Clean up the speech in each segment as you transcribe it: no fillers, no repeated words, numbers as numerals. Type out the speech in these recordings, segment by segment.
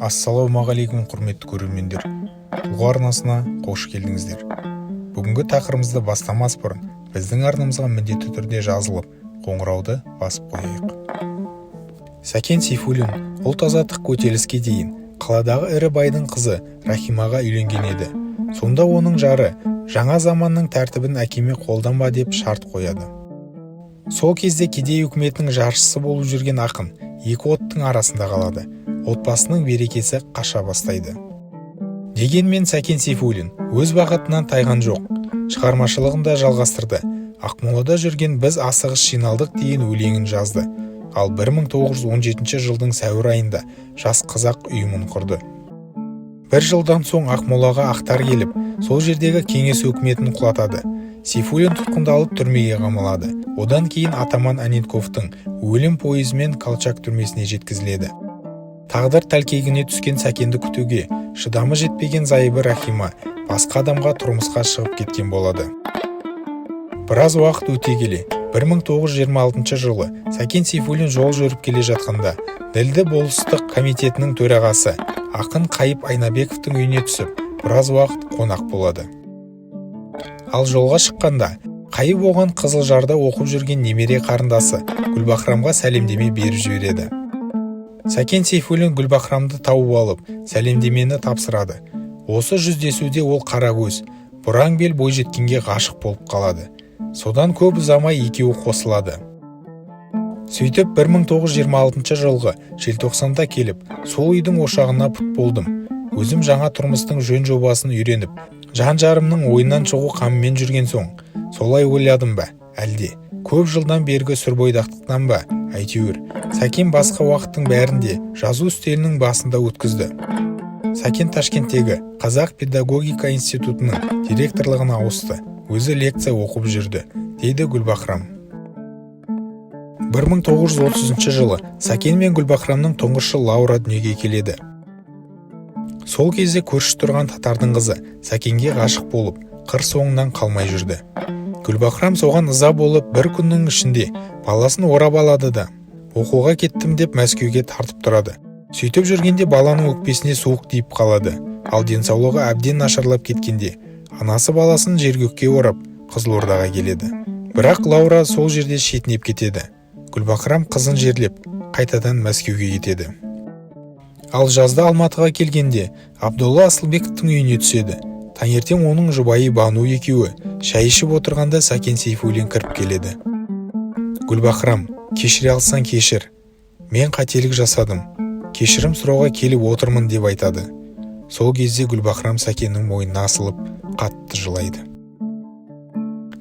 Ассалаумағалейкум, құрметті көрермендер! Тұлға арнасына қош келдіңіздер. Бүгінгі тақырыбымызды бастамас бұрын біздің арнамызға міндетті түрде жазылып, қоңырауды басып қояйық. Сәкен Сейфуллин ұлт азаттық көтеріліске дейін қаладағы ірі байдың қызы Рахимаға үйленген еді. Сонда оның жары жаңа заманның тәртібін әкеме қолданба деп шарт қояды. Сол кезде кедей үкіметінің жаршысы болып жүрген ақын екі оттың арасында қалады, отбасының берекесі қаша бастайды. Дегенмен Сәкен Сейфуллин өз бағытынан тайған жоқ, шығармашылығын да жалғастырды. «Ақмолада жүрген біз асығыс жиналдық» деген өлеңін жазды. Ал 1917 жылдың сәуір айында «Жас қазақ» ұйымын құрды. Бір жылдан соң Ақмолаға ақтар келіп, сол жердегі кеңес өкіметін құлатады. Сейфуллин тұтқындалып, түрмеге қамалады. Одан кейін атаман Анненковтың өлім пойызымен Колчак түрмесіне жеткізіледі. Тағдыр тәлкегіне түскен Сәкенді күтуге шыдамы жетпеген зайыбы Рахима басқа адамға тұрмысқа шығып кеткен болады. Біраз уақыт өте келе, 1926 жылы Сәкен Сейфуллин жол жүріп келе жатқанда Ділді болыстық комитетінің төрағасы, ақын Қайып Айнабековтің үйіне түсіп, біраз уақыт қонақ болады. Ал жолға шыққанда Қайып оған Қызылжарда оқып жүрген немере қарындасы Гүлбахрамға сәлемдеме беріп жібереді. Сәкен Сейфуллин Гүлбахрамды тауып алып, сәлемдемені тапсырады. Осы жүздесуде ол қаракөз, бұраң бел бойжеткенге ғашық болып қалады. Содан көп ұзамай екеуі қосылады. Сөйтіп, 1926 жылғы желтоқсанда келіп, сол үйдің ошағына пұт болдым. Өзім жаңа тұрмыстың жөн жобасын үйреніп, жан жарымның ойынан шығу қамымен жүрген соң, солай ойладым ба, әлде көп жылдан бергі сүрбойдақтықтан ба, әйтеуір Сәкен басқа уақыттың бәрінде жазу үстелінің басында өткізді. Сәкен Ташкенттегі Қазақ педагогика институтының директорлығына ауысты, өзі лекция оқып жүрді, дейді Гүлбахрам. 1930 жылы Сәкен мен Гүлбахрамның тұңғышы Лаура дүниеге келеді. Сол кезде көрші тұрған татардың қызы Сәкенге ғашық болып, қыр соңынан қалмай жүрді. Гүлбахрам соған ыза болып, бір күннің ішінде баласын орап алады да, оқуға кеттім деп Мәскеуге тартып тұрады. Сөйтіп жүргенде баланың өкпесіне суық тиіп қалады. Ал денсаулығы әбден нашарлап кеткенде анасы баласын жергөкке орап, Қызылордаға келеді. Бірақ Лаура сол жерде шетінеп кетеді. Гүлбахрам қызын жерлеп, қайтадан Мәскеуге кетеді. Ал жазда Алматыға келгенде Абдолла Асылбековтің үйіне түседі. Таңертең оның жұбайы Бану екеуі шай ішіп отырғанда Сәкен Сейфуллин кіріп келеді. «Гүлбахрам, кешіре алсаң кешір, мен қателік жасадым, кешірім сұрауға келіп отырмын», – деп айтады. Сол кезде Гүлбахрам Сәкеннің мойнына асылып, қатты жылайды.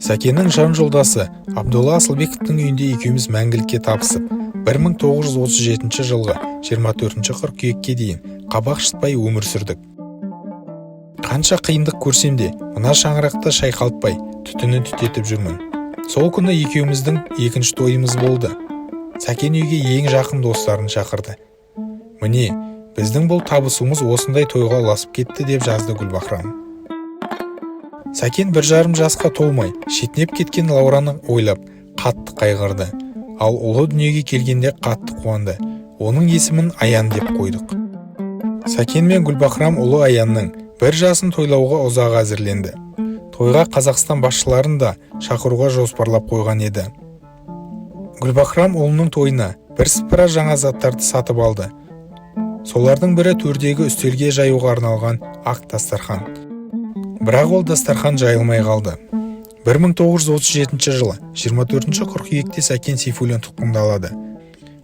«Сәкеннің жан жолдасы Абдолла Асылбековтің үйінде екеуміз мәңгілікке табысып, 1937 жылғы 24 қыркүйекке дейін қабақ шытпай өмір сүрдік. Қанша қиындық көрсем де, мына шаңырақты шайқалтпай, түтінін түтетіп жүрмін. Сол күні екеуміздің екінші тойымыз болды. Сәкен үйге ең жақын достарын шақырды. Міне, біздің бұл табысуымыз осындай тойға ұласып кетті», – деп жазды Гүлбахрам. Сәкен 1,5 жасқа толмай шетінеп кеткен Лаураны ойлап, қатты қайғырды. Ал ұлы дүниеге келгенде қатты қуанды. Оның есімін Аян деп қойдық. Сәкен мен Гүлбахрам ұлы Аянның 1 жасын тойлауға ұзақ әзірленді. Тойға Қазақстан басшыларын да шақыруға жоспарлап қойған еді. Гүлбахрам ұлының тойына бірсыпыра жаңа заттарды сатып алды. Солардың бірі – төрдегі үстелге жаюға арналған ақ дастархан. Бірақ ол дастархан жайылмай қалды. 1937 жылы 24 қыркүйекте Сәкен Сейфуллин тұтқындалады.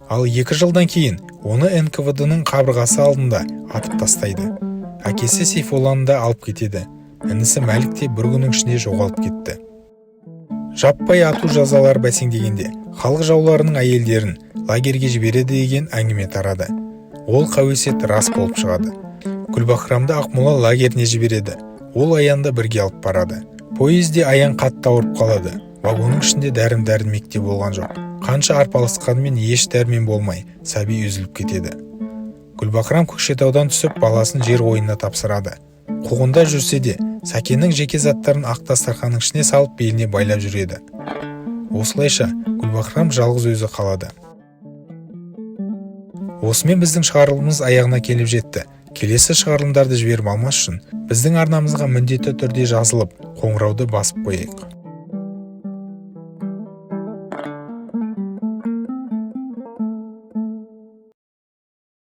Ал 2 жылдан кейін оны НКВД-ның қабырғасы алдында атып тастайды. Әкесі Сейфолланы да алып кетеді. Інісі Мәлік те бір күннің ішінде жоғалып кетті. Жаппай ату жазалары бәсеңдегенде, халық жауларының әйелдерін лагерьге жібереді деген әңгіме тарады. Ол қауесет рас болып шығады. Гүлбахрамды Ақмола лагеріне жібереді. Ол Аянды бірге алып барады. Поезде Аян қатты ауырып қалады. Вагонның ішінде дәрім дәрмек те болған жоқ. Қанша арпалысқанымен, еш дәрмен болмай, сәби үзіліп кетеді. Гүлбахрам Көкшетаудан түсіп, баласын жер қойнына тапсырады. Қуғында жүрсе де, Сәкеннің жеке заттарын ақ дастарханның ішіне салып, беліне байлап жүреді. Осылайша Гүлбахрам жалғыз өзі қалады. Осымен біздің шығарылымымыз аяғына келіп жетті. Келесі шығарылымдарды жіберіп алмас үшін біздің арнамызға міндетті түрде жазылып, қоңырауды басып қояйық.